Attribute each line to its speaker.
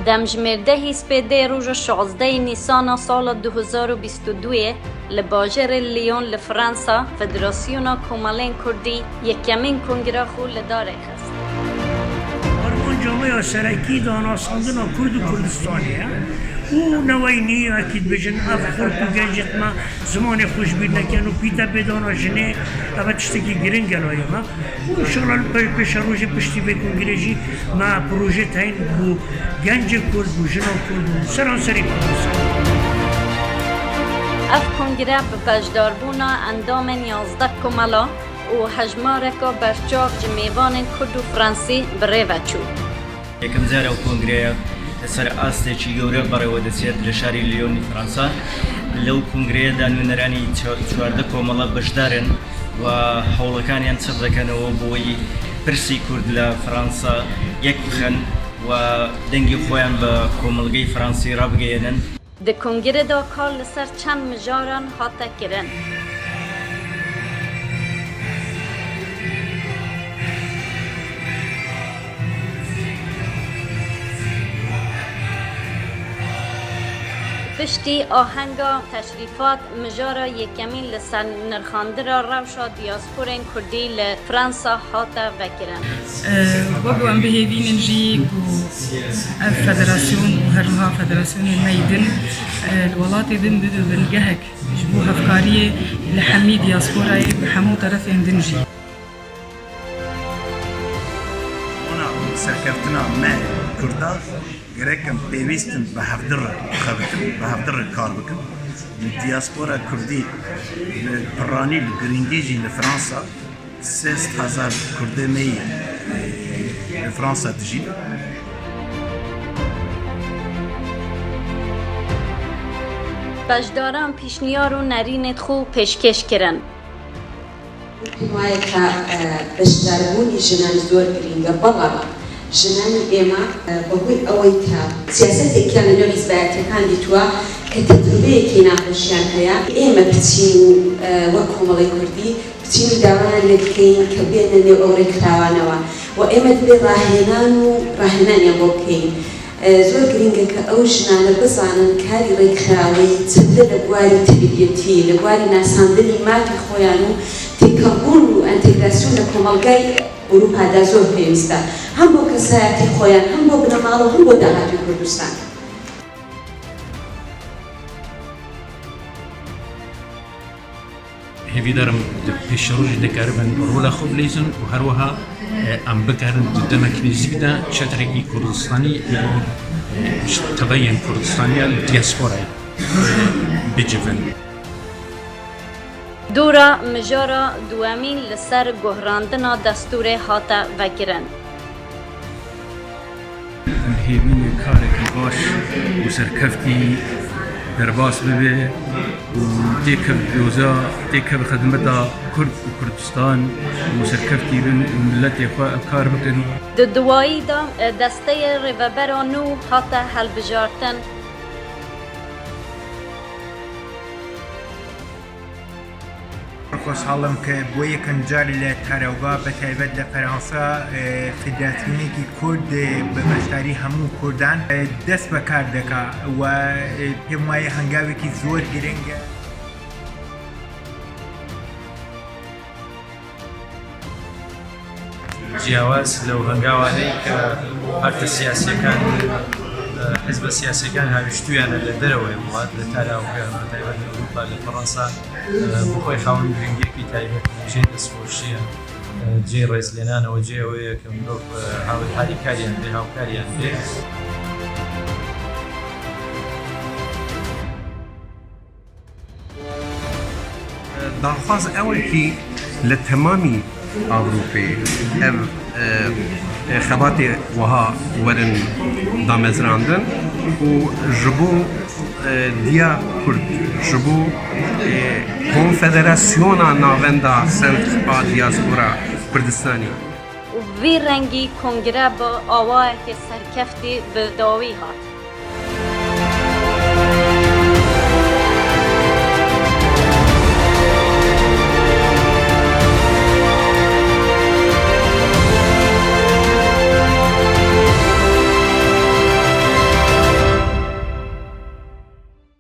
Speaker 1: Demjimêr dehî spêdeyê roja şazdehê Nîsana sala 2022 li bajarê Lyon li Fransa Federasyona Komelên Kurdî yekemîn kongira xwe li darê xist.
Speaker 2: Armanca me ya serekî danasandina Kurd û Kurdistanê ye û neweyînî wekî dibêjin ev xort û gencên me zimanê xwe ji bîr nekin û pîte pêdana jinê ev e tiştekî giring e layê me û înşallah li pêşerojê piştî vê kongirê jî me proje teyîn bo gencê Kurd, bo jina Kurd û seranserî Kurdistanê.
Speaker 1: Ev kongire bi beşdarbûna endamên 11 komela û hejmareka berçav ji mêvanên Kurd û Fransî bi rê ve çû.
Speaker 3: یەکەم جار ئەو کۆنگرەیە لەسەر ئاستێکی گەورە بەڕێوە دەچێت لە شاری لیۆنی فەرەنسا. لەو کۆنگرەیەدا نوێنەرانی 14 کۆمەڵە بەشدارن و هەوڵەکانیان چڕ دەکەنەوە بۆی پرسی کورد لە فەرەنسا یەک بخەن و دەنگی خۆیان بە کۆمەڵگەی فەرەنسی ڕابگەیەنن.
Speaker 1: Di kongirê de kar li ser çend mijaran hate kirin. Piştî ahenga teşrîfat mijara yekemîn li ser nirxandira rewşa diyasporên Kurdî li Fransa hate vekirin.
Speaker 4: Wek em bihêvînin jî ku ev federasyon û her wiha federasyonên me yê din li welatê din bibe bingehek ji bo hevkariyê li hemî diyasporayê bi hemû terefên din jî.
Speaker 5: Bona serkeftina me Kurda gerek em pêwîst in bi hevdu re bixebitin, bi hevdu re kar bikin. Li diyaspora Kurdî bi piranî li girîngî jî li Fransa Sêst hezar Kurdê me yî li Fransa dijîn.
Speaker 1: Beşdaran pîşniyar û nerînên xwe pêşkêş kirin.
Speaker 6: پێم وایە کە بەشداربوونی ژنان زۆر گرینگە، بەڵام ژنانی ئێمە بەهۆی ئەوەی کە سیاسەتێکیان لە نێو حیزبایەتیەکان دیتووە کە تەجروبەیەکی ناخۆشیان هەیە، ئێمە بچین و وەک کۆمەڵەی کوردی بچین و داوایان لێ بکەین کە بێنە نێو ئەو ڕێکخراوانەوە و ئێمە دەبێ ڕاهێنان و ڕاهێنانیان بۆ بکەین. زۆر گرینگە کە ئەو ژنانە بزانن کاری ڕێکخراوەیی چەندە لە بواری تەربیەتی، لە بواری ناساندنی مافی خۆیان و تێکەڵبوون و ئەنتێگراسیۆن لە کۆمەڵگای ئورووپادا زۆر پێویستە هەم بۆ کەسایەتی خۆیان، هەم بۆ بنەماڵە و هەم بۆ داهاتووی کوردستان.
Speaker 7: هێڤیدارم di pêşerojê de karibin rola xwe bileyzin û herwiha em bikarin di demek nêzîk de çetirekî Kurdistanî bo teveyên Kurdistaniya li diasporayê bicivin.
Speaker 1: Dora mijara duwemîn li ser guherandina destûrê hate vekirin.
Speaker 8: Em hêvî karekî baş û serkeftî derbas bibe û têkev doza têkev xizmeta Kurd û Kurdistan û serkeftî bin û miletê xwe ev kar bikin.
Speaker 1: Di duwayî de desteyê rêvebera nû hate hilbijartin.
Speaker 9: خۆشحاڵم کە بۆ یەکەم جار لە تاراوگا بە تایبەت لە فەرانسە فدراسیۆنێکی کورد بە بەشداری هەموو کوردان دەست بە کار دەکا و پێم وایە هەنگاوێکی زۆر گرنگە.
Speaker 10: جیاواز لەو هەنگاوانەی کە پارتە سیاسیەکان و حزبە سیاسیەکان هاویشتویانە لە دەرەوەی وڵات لە تاراوگە بە تایبەت لە ئەوروپا لە فەڕەنسا بۆ خۆی خاوەن گرنگیەکی تایبەت جێی دەستخۆشیە جێی ڕێزلێنانەوە جێ ئەوەیە کە مرۆڤ هاوکاریان بێ هاوکاریان بێ.
Speaker 11: Daxwaz ew e kî li temamî Ewropê ev xebatê wiha werin damezrandin û ji bo diya Kurd, ji bo Konfederasyona Navenda Sent a Diaspora Kurdistanî.
Speaker 1: Û bi vî rengî kongre bi awayekî serkeftî bi dawî hat.